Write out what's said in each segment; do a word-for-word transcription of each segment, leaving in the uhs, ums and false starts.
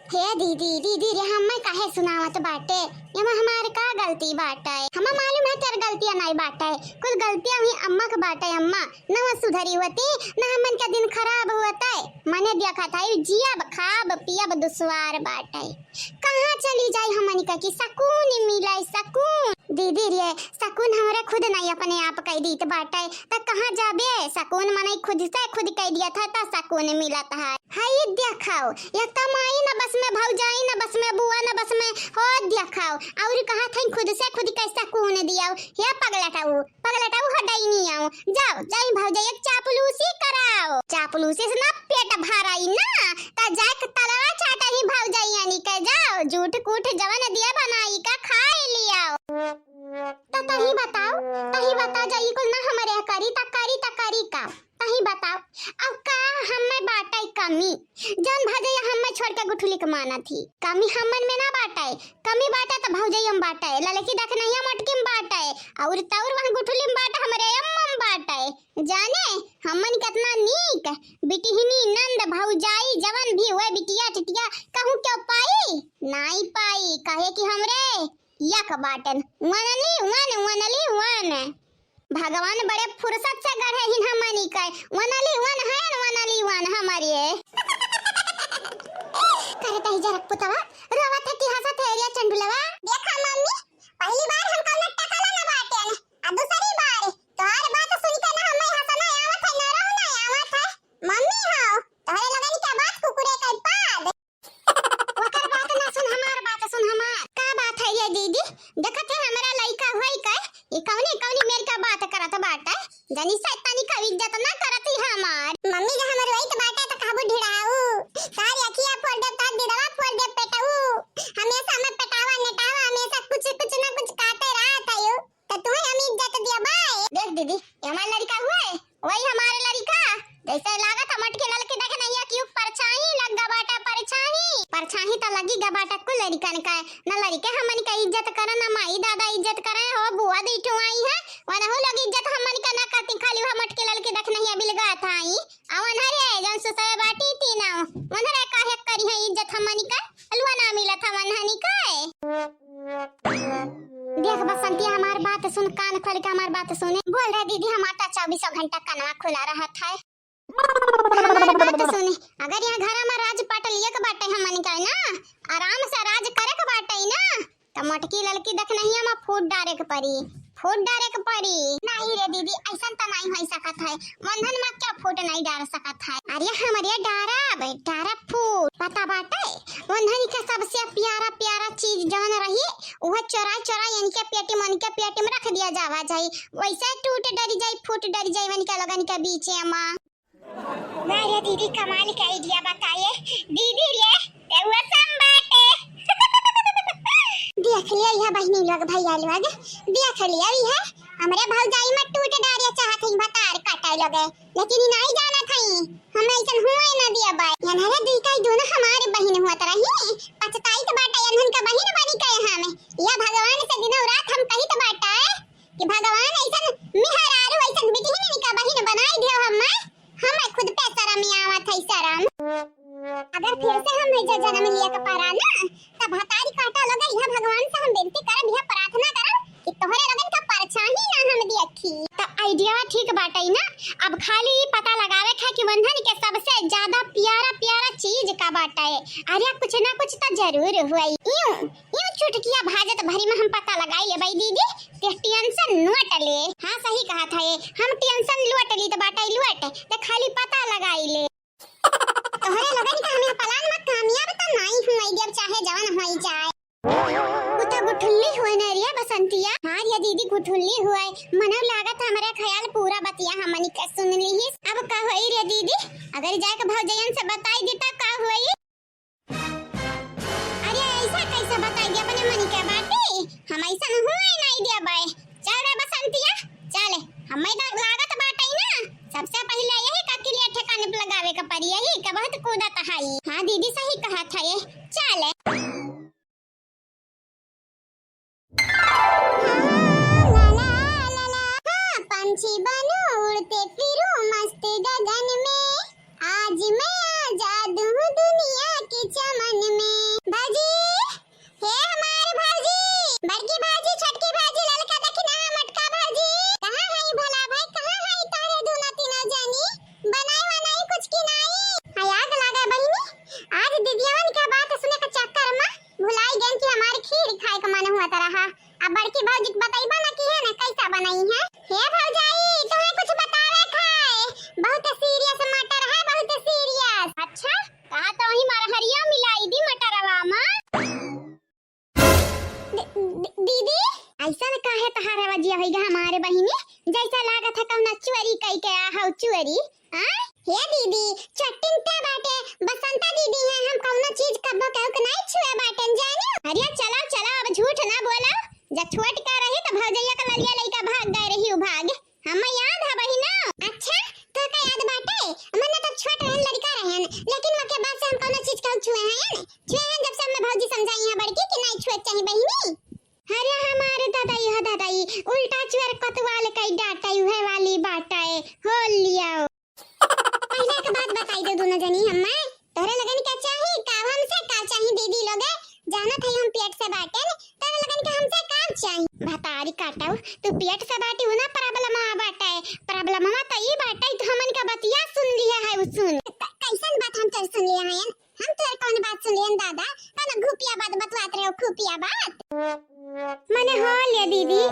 हे दीदी, दीदी रे, हम्मे काहे सुनावत बाटे? एमा हमार का गलती बाटे? हम्मे मालूम है तोर गलतिया नाई बाटे, कुल गलतिया ही अम्मा के बाटे। अम्मा नवा सुधरी होती, न हमन का दिन खराब होते। मने देखत है, जियब, खाब, पियब दुश्वार बाटे। कहाँ चली जाई हमनी का कि सकून मिले, सकून? दीदी रे, सकून हमरे खुद नाई अपने आप कई दीत बाटे, त कहाँ जाबे? सकून मनई खुद से खुद कई दिया था, त सकून मिलत है। हई देखाओ, एक त माई न बस में, भौजाई न बस में, बुआ न बस में, हो देखाओ, और कहा था खुद से खुद कैसा कून दियाओ। हे पगलटाऊ, पगलटाऊ हो डैनी आओ, जाओ, जाई भौजाई एक चापलूसी कराओ। चापलूसी से ना पेट भराई ना, त जाए के तलवा चाटा ही भौजाई यानी के जाओ, जूठ कूठ जवन दिया बनाई का खाए लियाओ। त तही बताओ, तही बता जाई कुल ना हमरे करी, त करी, त करी का? तही बताओ, अब का हम्मे बाटे कमी? जौन भौजैया हम्मे छोड़ के गुठुली के मानत ही। कमी हमन में ना बाटे, कमी बाटे त भौजैया में बाटे, ललकी दखनहिया मोटकी में बाटे, और तौर वहाँ गुठुली में बाटे, हमरे अम्मा में बाटे। जाने, हमन केतना नीक, बिटिहनी, नंद, भौजाई, जवन भी हुए, बिटिया, टिटिया, कहूँ क्यों पाई? नाई पाई, कहे कि हमरे यक बाटन, one only one, one only one। भगवान बड़े फुर्सत से गढ़े हिन हमनी के, one only one है, one only one हमारे। करत ही जरक पुतवा, रोवत है कि हंसत है रे चंडुलवा? देखा मम्मी, पहली बार हम कौनो टकला ना बाटेन, आ दूसरी बार तोहार बात सुन के ना हमें हंसना आवत है, ना रोना आवत है। मम्मी हो, तोहरे लगन क्या बात कुकुरे के पाद? ओकर बात ना सुन, हमार बात सुन, हमार। का बात है ये दीदी? देखत है हमरा लइका होई का? ये कौनी कौनी मेर का बात करत बाटे? जनी से तनी का इज्जत ना करत ही हमार। मम्मी जब हमर रोइत बाटे त कहबू ढिड़ाऊ। तार अखिया फोड़ देब, तार दिदवा फोड़ देब पेटऊ। हमेशा हमें पेटावा नेटावा, हमेशा कुछ कुछ ना कुछ कहते रहत है यू। त तुम्हें हम इज्जत दिया बाय। देख दीदी, ये हमार लड़का हुए, वही हमारे लड़का। जैसे लागत हम अटके ललके देख नहीं है कि ऊ परछाई लग गा बाटा, परछाई। परछाई त लगी गा बाटा कुल लड़कन का। न लड़के हमन का इज्जत करे, न माई दादा इज्जत करे, हो बुआ दी ठो आई है, वनहु लोग इज्जत हमन का ना करती, खाली हम अटके ललके देख नहीं है बिलगा थाई। अवन हरे जौन सुसय बाटी तीना, वनहरे काहे करी है इज्जत हमन का, अलुआ ना मिलत हमन हनी का। देख बसंती, हमार बात सुन, कान खोल के हमार बात सुने। बोल रे दीदी, हमार त चउबीसों घंटा कनवा खुला रहत है। हमार बात सुने, अगर यहाँ घर में राज पाट लिए के बाटे हमन का ना, आराम से राज करे के बाटे ना, त मोटकी ललकी देखनहिया में फूट डारे के पड़ी, फूट डारे के पड़ी। नहीं रे दीदी, ऐसन त नहीं हो सकत है, वंधन में क्या फूट नहीं डार सकत है। अरे हमरे डारब, डारब फूट, पता बाटे? वंधन के सबसे प्यारा प्यारा चीज जवन रही, उहे चोराई चोराई इनके पेटी में, इनके पेटी में रख दिया जावा जाई। वैसे टूट डरी जाई, फूट डरी जाई इनके लोगन के बीच में। वाह रे दीदी, कमाल के idea बताए दीदी रे, तेहुआ सम बाटे। देख लिया यह बहिनी लोग, भैया लोग, देख लिया यह हमरे भौजाई में टूट डारे चाहत हई भतार काटे लगे। लेकिन ई नाई जानत हई, हम ऐसन हुए न दिया बाय। यनहरे दुई काई दोनों हमारे बहिन हुअत रही, पछताइत बाटा यनहन का बहिन बनी के हम। या भगवान से दिनों रात हम कहित बाटा कि भगवान ऐसन मेहरारू, ऐसन बिटिहन का बहिन बनाई दियो हम, हम खुद पे शरम आवत है, शरम। अगर फिर से हम ऐसा जन्म लिया के परा ना, तब भतारी काटा लगे, यह भगवान से हम विनती करब, यह प्रार्थना करब कि तोहरे लोगन का परछाई ना हम देखी। त idea ठीक बाटे ना, अब खाली ई पता लगावे के है कि वंधन के सबसे ज्यादा प्यारा प्यारा चीज का बाटे। अरे कुछ ना कुछ त जरूर हुई। यूं, यूं चुटकिया भाजत भरी में हम पता लगाई लेबै दीदी, ते tension नोट ले। हाँ सही कहत है, हम tension लोट ली त बाटे लोट, ते खाली पता लगाई ले। तोहरे लोगन का हमें plan में कामयाब त नाई हुई देब, चाहे जवन होई जाए। उ त गुठुल्ली हुए न रिया बसंतिया। हाँ रिया दीदी गुठुल्ली हुए। मनो लागत हमरे ख्याल पूरा बतिया हमनी के सुन लीहिस। अब का होई रे दीदी? अगर जाके भौजयन से बताई दी त का होई? अरे ऐसा कैसे बताई दी अपने मन के बाती? हम ऐसा हुए नाई देबै। चल रे बसंतिया, चल। हमें तो लागत बाटे ना, सबसे पहले यही का क्रिया ठिकाने पे लगावे के पड़ी, यही का बहुत कूदत हई। हाँ दीदी सही कहत है, चल। हाँ, पंछी बनूं उड़ते फिरूं मस्त गगन में, आज मैं आजाद हूँ दुनिया के चमन में। आहा, अब बड़की भौजी के बतइबा ना कि है ना कैसा बनाई है। हे भौजाई, तुम्हें कुछ बतावे खाए, बहुत सीरियस मैटर है, बहुत सीरियस। अच्छा, कहा तो वही मरहरिया मिलाई दी मटरवा मा। दी-, दी-, दीदी, ऐसा न काहे तहार आवाजिया होइगा हमारे बहिनी, जैसा लागत है कौना चोरी कई के आ हौ चोरी। आ? हे दीदी, चट्टिन ते बाटे, बसंता दीदी है, हम कौनो चीज कब्बो केहू के नहीं छुए बाटेन जानी। अरे चला, चला, अब झूठ ना बोला, जब छोट का रही तो भौजैया का ललिया लइका भाग गए रही उ भाग। हमें याद है बहिना। अच्छा, तो का याद बाटे? मने तब छोट रहन, लड़का रहन, लेकिन मके बाद से हम कौनो चीज केहू छुए हैं, छुए हैं जब से हमें भौजी समझाई है बड़की कि नहीं छुए के चाही बहिनी। अरे हमारे दादाई, हो दादाई, उल्टा चुअर कोतवाल कई डाटा, उहे वाली बाटा है, हो लिया। पहले एक बात बताई दो दोनों जनी, हमें तोहरे लगन का चाही, का हमसे का चाही दीदी लोगे? जानत है हम पेट से बाटेन, तोहरे लगन का हमसे का चाही? भतारी काटऊ, तू पेट से बाटी हो ना, प्रॉब्लम आ बाटे। प्रॉब्लम तो ई बाटे, तू हमन का बतिया सुन लिया है, उ सुन। क-, कैसन बात हम तोर सुन लिया है? हम तोर कौन बात सुन लियन दादा? कौन घुपिया बात बतवात रहे हो, खुफिया बात? मने हो ले दीदी,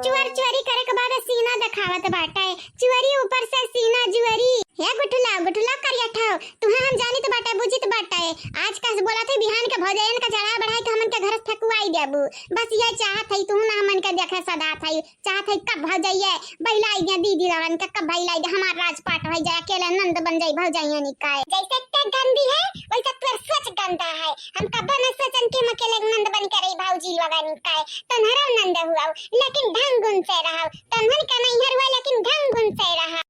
चुअर चोरी करे के बाद सीना देखावत बाटे, चुअरी ऊपर से सीना जुअरी। हे गुठुला, गुठुला करिया ठाव, तुहे हम जानित बाटे, बुझित बाटे। आज का बोला थे बिहान के भौजाइन का चढ़ा बढ़ाई के हमन के घर से फेंकवाई देबू। बस ये चाहत है, तू ना हमन के देखे सदा था, चाहत है कब भौजाइए बहिलाई गया दीदी लोगन के, कब बहिलाई गया हमार राजपाट हो जाए, अकेले नंद बन जाई भौजाइया निकाय। जैसे ते गंदी है, वैसे तोर सोच गंदा है। हम कब न सोचन कि हम अकेले नंद बन के रही भौजी लोगन निकाय। तन्हरा नंद हुआ, लेकिन ढंग उनसे रहा। तन्हर का नहीं हर हुआ, लेकिन ढंग उनसे रहा।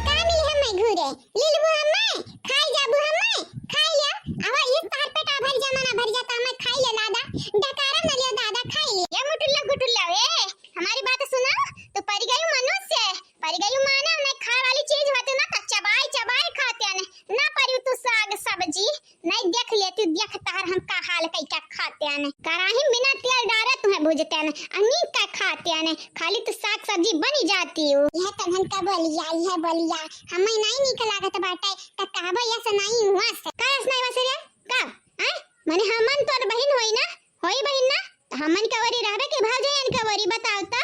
का मिली हमें घूरे? ले लेबू हमें? खाई जाबू हमें? खाई ले। आवा, इस तहर पेट आ भर जा, मना भर जा, तो हमें खाई ले दादा। डकारा न लियो दादा, खाई ले। ये मुटुल्ला गुटुल्ला, ए, हमारी बात सुनो। तू परि गई मनुष्य, परि गई मानव, नहीं खाए वाली चीज होती ना तो चबाई चबाई खाते हैं, ना परिउ तू साग सब्जी। नहीं देख लेती, देख तहर हम का हाल कई क्या खाते हैं। कराही बिना तेल डारे तुम्हें भूजते हैं, अनी का खाते हैं, खाली तू साग सब्जी बनी जाती हो। यह तन्हन का बोलिया, यह बोलिया हमें नहीं निक लागत बाटे, त कहबो यस नहीं हुआ से। का यस नहीं वसे रे? का? हैं? मने हमन तोर बहिन होई ना? होई बहिन ना? त हमन का ओरी रहबे कि भौजाइन का ओरी बताओ तो?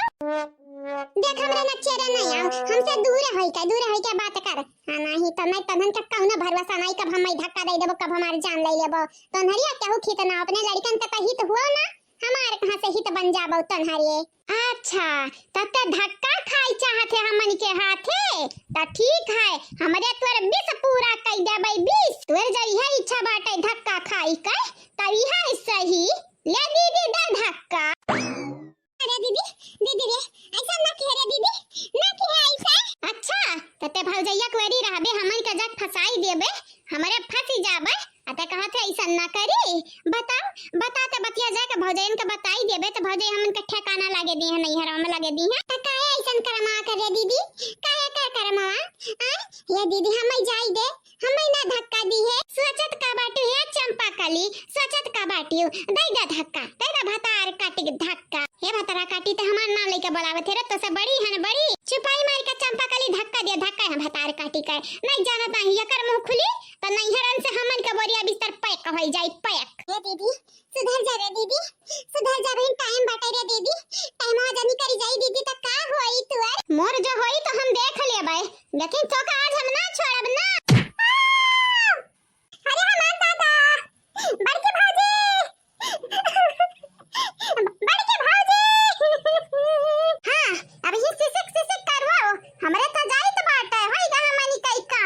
देख हमरा नच्चेरे नहीं आओ, हमसे दूर होई के, दूर होई के बात कर। हाँ, नहीं तो नहीं तन्हन के कौनो भरोसा नहीं, कब हम धक्का दे देबो, कब हमार जान ले लेबो। तन्हरिया केहू खित ना, अपने लड़कन के तो हित हुआ ना, हमार कहाँ से हित बन जाबो तन्हरिये। अच्छा, त ते धक्का खाई चाहत है हमन के हाथे? त ठीक है, हमरे तोर विष पूरा कई देबै, विष। तोर जब इहे इच्छा बाटे धक्का खाई के, त इहे सही। ले दीदी, दे धक्का। अरे दीदी, दीदी रे, ऐसा ना किहे रे दीदी, ना किहे ऐसा। अच्छा, त ते भौजैया कुंवारी रहबे, हमन के जात फंसाई देबे, हमरे फंसी जाबे, आ ते कहत है ऐसा ना करी। बताओ, बता ते बतिया जाए के भौजैन के बताई देबे, त भौजै हमन के ठिकाना लागे दी है, नैहर में लागे दी है। त काहे ऐसन करमा करे दीदी, काहे कर करमा? आ, ये दीदी हमें जाई दे, हमें ना धक्का दी है। सोचत का बाटू है चंपा कली, सोचत का बाटू, दे दे धक्का, दे दे भतार काटी के धक्का। हे भतार काटी ते हमार नाम लेके बोलावत है रे, तो से बड़ी है ना बड़ी। चुपाई मार के चंपा कली धक्का दे, धक्का है भतार काटी के। नहीं जानत नहीं एकर मुंह खुली, तो नैहरन से हमन के बोरिया बिस्तर पैक हो जाई, पैक। ये दीदी, सुधर जा रे दीदी, सुधर जा बहिन, टाइम बाटे रे दीदी, टाइम हो जानी करी जाई दीदी, त का होई तुअर? मोर जो होई तो हम देख लेबै, लेकिन तो का आज हम ना छोड़ब ना। आ! अरे हमार दादा, बड़की भौजी, बड़की भौजी। हाँ, अब ही सिसक सिसक करवाओ, हमरे तो जाइत बाटे, होई गा हमनी कई का।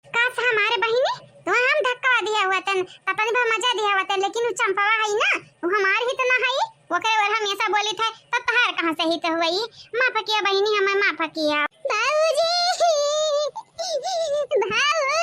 काश हमारे बहिनी, तू हम धक्का दिया हुआ तन, अपन भा मजा दिया हुआ तन, लेकिन उ चंपवा है ना, वो हमार हित ना है, ओकरे ओर हमेशा बोली थे, तो तहार कहाँ से हित हुई? माफ किया बहिनी, हमें माफ किया। बाबूजी, बाबू।